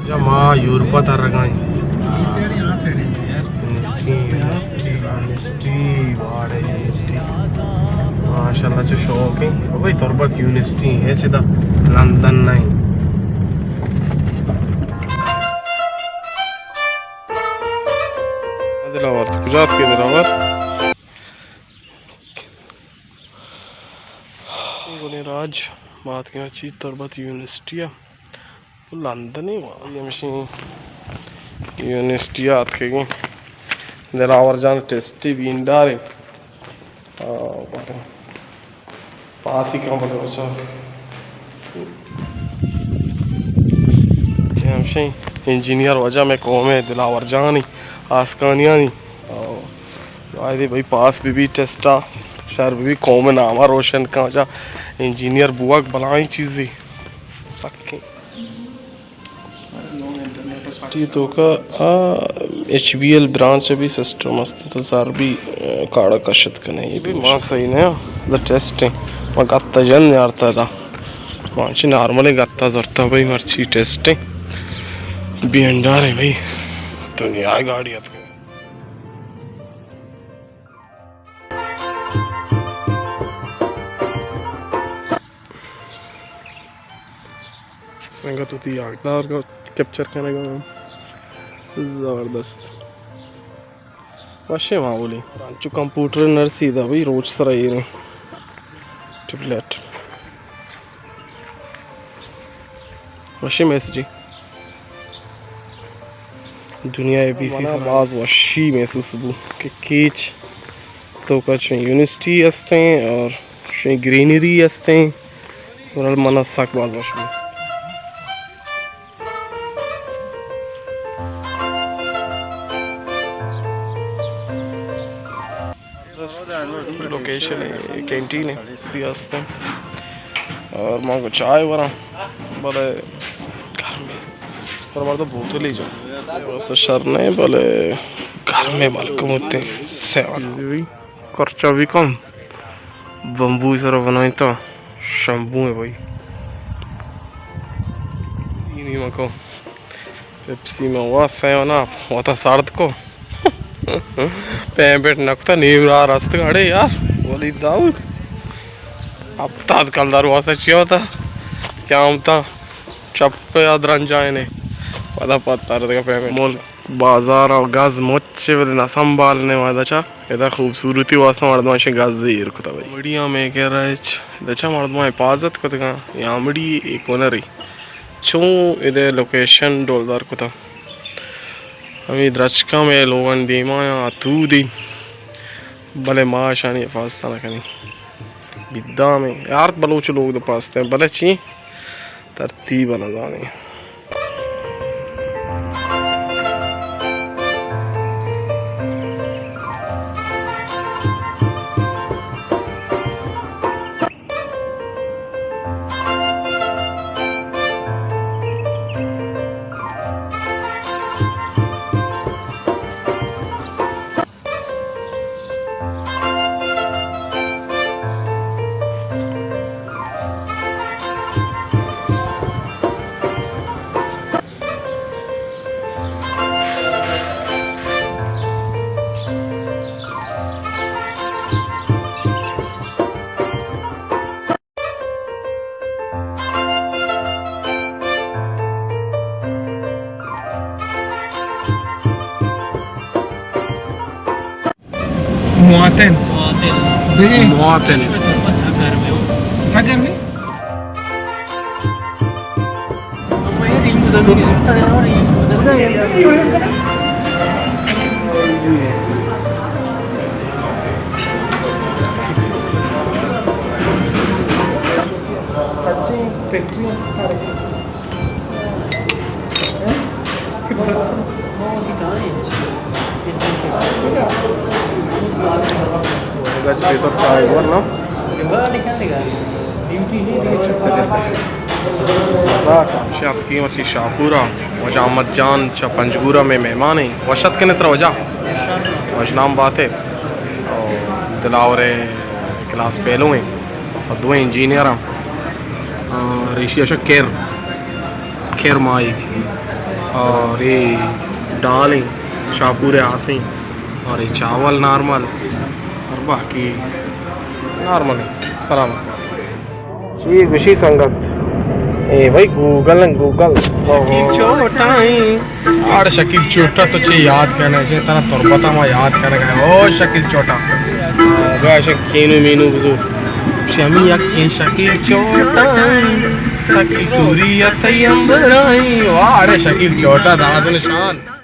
یا ما یورپ ءَ ترگ ءَ ایں۔ یونیورسٹی، یونیورسٹی، یونیورسٹی، واڑے یونیورسٹی۔ ماشاءاللہ چو شوق ایں۔ بھائی تربت یونیورسٹی ایں، اے چدا لندن نہ ایں۔ دلاور، کجا اتکے دلاور؟ گلیں راج، ما اتکیں چی تربت یونیورسٹی ءَ۔ لندن ءَ وا-، ہمشی یونیورسٹی ءَ اتکگیں۔ دلاور جان ٹیسٹی بینڈارے۔ آ، پاسی کن بلے بچار۔ اے ہمشی انجینئر وجہ مئے قوم ءِ دلاور جانی آسکانیانی۔ آ، آئی دی بھائی پاس بی بی ٹیسٹ ءَ، شر بی بی قوم ءِ نام ءَ روشن کن۔ وجہ انجینئر بوگ بلاہیں چیزے سکیں۔ ٹی توکا آ ایچ بی ایل برانچ ءَ بی سسٹم است، تو زر بی، آ، کارڈ ءَ کشت کنے۔ اے بی ما صحیح نہ، دا ٹیسٹ ایں۔ ما گتا جن نیارتا دا۔ ما چی نارمل گتا زرتا بھائی، مرچی ٹیسٹ ایں۔ بی این ڈار ایں بھائی۔ دنیا ءِ گاڑی اتکے۔ سنگت وتی یادگار کیپچر کنگ ءَ۔ زبردست۔ وشیں ماحولے۔ انچو کمپیوٹر نرسی دا بھئی، روچ سرا ایریں۔ ٹیبلیٹ۔ وشیں میسجے۔ دنیا ءِ بی سی سرا۔ باز وشی محسوس بو کہ کیچ توکا چون یونیورسٹی ہستیں اور چون گرینری ہستیں۔ اور من سک باز وش بو۔ لوکیشن ایں، کینٹین ایں، بھی ہستیں۔ اور ما کو چائے وراں، بلے گرمیں۔ پر مردم بوتل ہی جو۔ واسطہ شر نہیں، بلے گرمیں ملک ہوتے ہیں۔ سیون۔ کرچا بھی کم۔ بمبو سر بنائیں تا شمبو ہے بھائی۔ اینی مکو۔ پیپسی من وا سیون اپ وتا سرد کو۔ پیمپٹ نکتا نیم راہ رستگ۔ اڑے یار، ولید داؤد۔ ہفتاد کلدار واسطہ چیا ہوتا؟ کیا ہوتا؟ چپ یا درنجائنے۔ پدا پتر دگہ پیمپٹ۔ ملک بازار ءَ گز مچ ولے نہ سنبھالنے والا چا۔ ادا خوبصورتی واسطہ مردماں شے گز ایر کتا بھائی۔ ویڈیو میں کہہ رہا ہے، ادا چا مردماں حفاظت کتگاں، یا مڑی ایک ہنری۔ چوں ادے لوکیشن ڈولدار کتا۔ ہمیں درچکاں میں لوگان دیما یا تو دی۔ بلے ما شانی حفاظت نہ کنی۔ بدام یار بلوچ لوگ دے پاستے، بلے چی؟ ترتیب نہ زانے۔ معتن۔ معتن۔ دیگه؟ معتن۔ بس هگر میں ہو۔ هگر میں؟ گچ پیپر چائے ور نا۔ شپ کی مرچی شاپورا، وجہ احمد جان چا پنجگورا میں مہمان ہیں۔ وشت کنے ترا وجہ؟ وشنام بات ہے۔ اور دلاور کلاس پہلو ہیں۔ اور دو انجینئر ہیں۔ آ، ریشی اشا کیر، کیر مائی۔ اور یہ دال ہیں، شاپور آسیں، اور یہ چاول نارمل، اور باقی نارمل ہیں۔ سلامت۔ چی گوشی سنگت؟ اے بھائی گوگل ہیں، گوگل۔ شکیل چوٹا ہیں۔ آڑ شکیل چوٹا تو چے یاد کرنا ہے، ترا تربتا ما یاد کرنا ہے۔ او شکیل چوٹا۔ بیا شک کینو مینو بزور۔ شمی یک شکیل چوٹا ہیں۔ سکی سوری اتئی امبرائی۔ واہ، اڑے شکیل چوٹا داد نشان۔